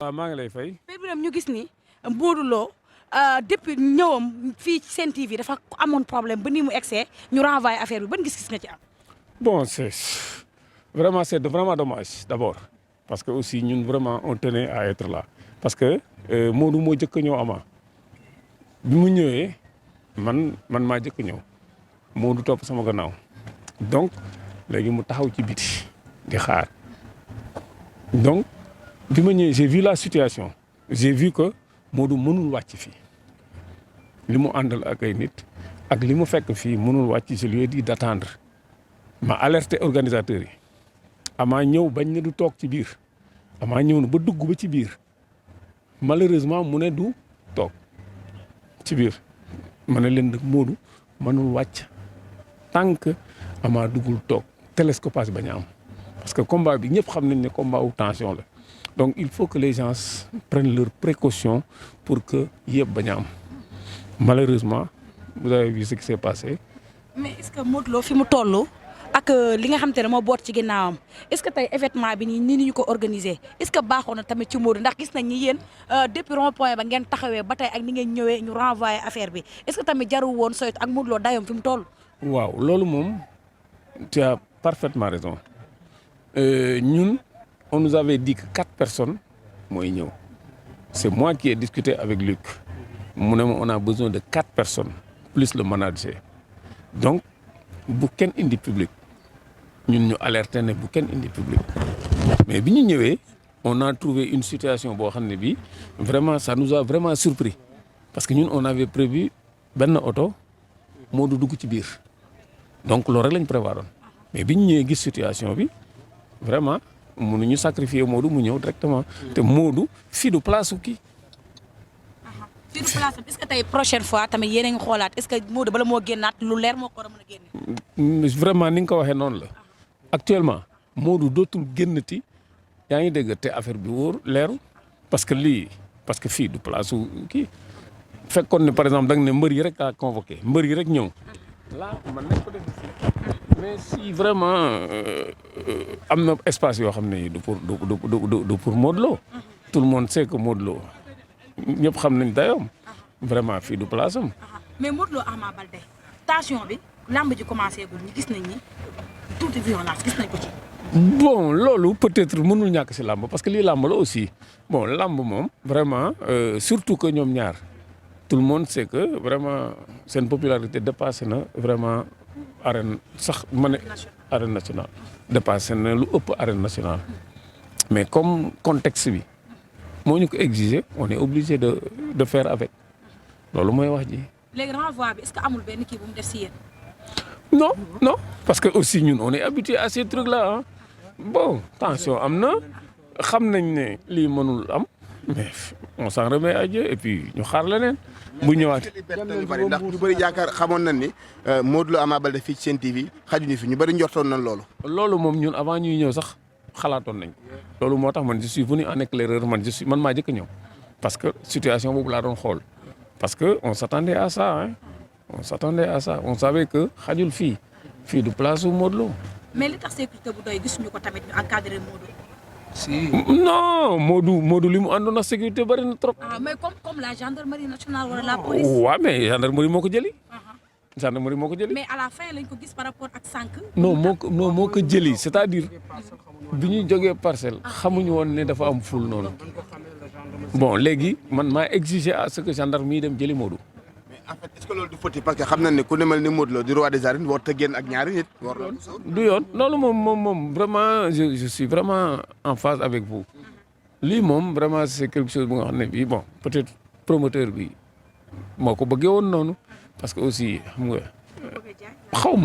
waaw maa ngi lay fay. Père Birame ñu gis ni Modou Lo depuis ñëwam fii ci Sen TV dafa amoon problème ba ni mu egsee ñu renvoyé affaire bi ban gis-gis nga ci am. Bon c'est vraiment dommage d'abord parce que aussi ñun vraiment on tenait à être là parce que Modou moo jëkk a ñëw Ama bi mu ñëwee man maa jëkk a ñëw Modou topp sama gannaaw donc léegi mu taxaw ci biti di xaar donc bi ma ñëwee j'ai vu la situation j'ai vu que Modou mënul wàcc fii li mu àndal ak ay nit ak li mu fekk fii mënul wàcc je lui ai dit d'attendre ma alerté organisateurs yi Ama ñëw bañ ne du toog ci biir Ama ñëw na ba dugg ba ci biir malheureusement mu ne du toog ci biir ma ne leen nag Modou mënul wàcc tant que Ama duggul toog télescopage bañ a am parce que combat bi ñëpp xam nañ ne combat wu tension la donc il faut que les gens prennent leurs précautions pour que yëpp bañ a am malheureusement vous avez vu ce qui s'est passé. mais est-ce que Modou Lo fi mu toll ak li nga xam te ne moo boot ci ginnaawam est-ce que tey événement bi nii ñu ko organiser est-ce que baaxoon na tamit ci Modou ndax gis nañ ni yéen depuis rond-point ba ngeen taxawee ba tey ak ni ngeen ñëwee ñu renvoyer affaire bi est-ce que tamit jarul woon soytu ak Modou Lo dayoom fi mu toll. waaw loolu moom tu as parfaitement raison ñun on nous avait dit que 4 personnes mooy ñëw c'est moi qui ai discuté avec Luc mu ne ma on a besoin de 4 personnes plus le manager donc bu kenn indi public ñun ñu alerté ne bu kenn indi public mais bi ñu ñëwee on a trouvé une situation boo xam ne bii vraiment ça nous a vraiment surpris parce que ñun on avait prévu benn oto Modou dugg ci biir donc loolu rek lañ prévoiroon mais bi ñu ñëwee gis situation bi vraiment mënuñu sacrifier Modou mu ñëw directement te Modou fii du place su kii. fii du place est-ce que tey prochaine fois tamit yéen a ngi xoolaat est-ce que Modou bala moo génnaat lu leer moo ko war a mën a génne. vraiment ni nga ko waxee noonu la actuellement Modou dootul génnati yaa ngi dégg te affaire bi wóor leeru parce que fii du place su kii fekkoon ne par exemple da nga ne mbër yi rek a convoqué mbër yi rek ñëw là man nañ ko def mais si vraiment am na espace yoo xam ne du pour Modou Lo tout le monde sait que Modou Lo ñëpp xam nañ dayoom vraiment fii du place am. mais Modou Lo Ama Baldé tension bi lamb ji commencé gul ñu gis nañ ni tuuti violence gis nañ ko ci. bon loolu peut-être mënul ñàkk ci lamb parce que lii lamb la aussi bon lamb moom vraiment surtout que ñoom ñaar tout le monde sait que vraiment seen popularité dépassé na vraiment arène sax ma ne arène nationale dépassé na lu ëpp arène nationale mais comme contexte bi moo ñu ko exiger on est obligé de faire avec loolu mooy wax ji. léegi renvoi bi est-ce que amul benn kii bu mu def ci yéen. non parce que aussi ñun on est habitué à ces trucs là ah bon tension am na xam nañ ne lii mënul am mais on s'en remet à Dieu et puis ñu xaar leneen bu ñëwaat. ndax ñu bëri yaakaar xamoon nañ ni Modou Lo Ama Baldé fii ci Sen TV xajuñu fi ñu bëri njortoon nañ loolu. loolu moom ñun avant ñuy ñëw sax xalaatoon nañ ko loolu moo tax man je suis venu en éclaireur man maa jëkk ñëw parce que situation boobu laa doon xool parce que on s'attendait à ça on savait que xajul fii du place u Modou Lo. mais li tax sécurité bu doy gisuñu ko tamit ñu encadré Modou. si non Modou li mu àndoon ak sécurité bari na trop. mais comme la gendarmerie nationale wala la police. waaw mais gendarmerie moo ko jëli. mais à la fin lañ ko gis par rapport ak sànq. non moo ko jëli c'est-à-dire bi ñuy jógee parcelle xamuñu woon ne dafa am ful noonu bon léegi man maa exiger à ce que gendarme yi dem jëli Modou. mais en fait est-ce que loolu du fautif parce que xam nañ ne ku ne mel ni Modou Lo di roi des arènes war ta génn ak ñaari nit. du yoon loolu moom vraiment je suis vraiment en phase avec vous lii moom vraiment c'est quelque chose bu nga xam ne bii bon peut-être promoteur bi moo ko bëggee woon noonu parce que aussi xam nga xaw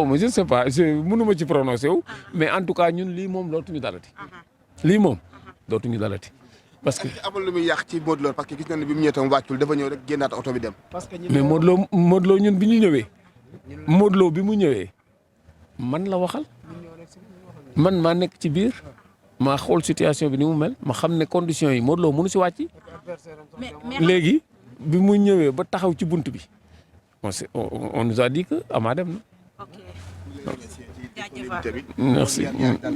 ma je ne sais pas mënuma ci prononcer wu mais en tout cas ñun lii moom dootuñu dalati parce que amul lu muy yàq ci Modou Lo parce que gis nañ ne bi mu ñëwee tam wàccul dafa ñëw rek génnaat oto bi dem. mais Modou Lo ñun bi ñu ñëwee Modou Lo bi mu ñëwee man la waxal man maa nekk ci biir maa xool situation bi ni mu mel ma xam ne conditions yi Modou Lo mënu si wàcc léegi bi mu ñëwee ba taxaw ci bunt bi on nous a dit que Ama dem na. invité bi. merci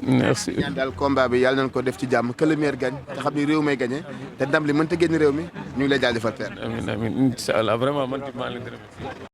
merci. ñaan daal combat bi yàlla nañ ko def ci jàmm que le meilleur gagne te xam ni réew may gagné te ndam li mënta génn réew mi ñu ngi lay jaajëfal père. amiin amiin incha allah vraiment man maa leen di remercier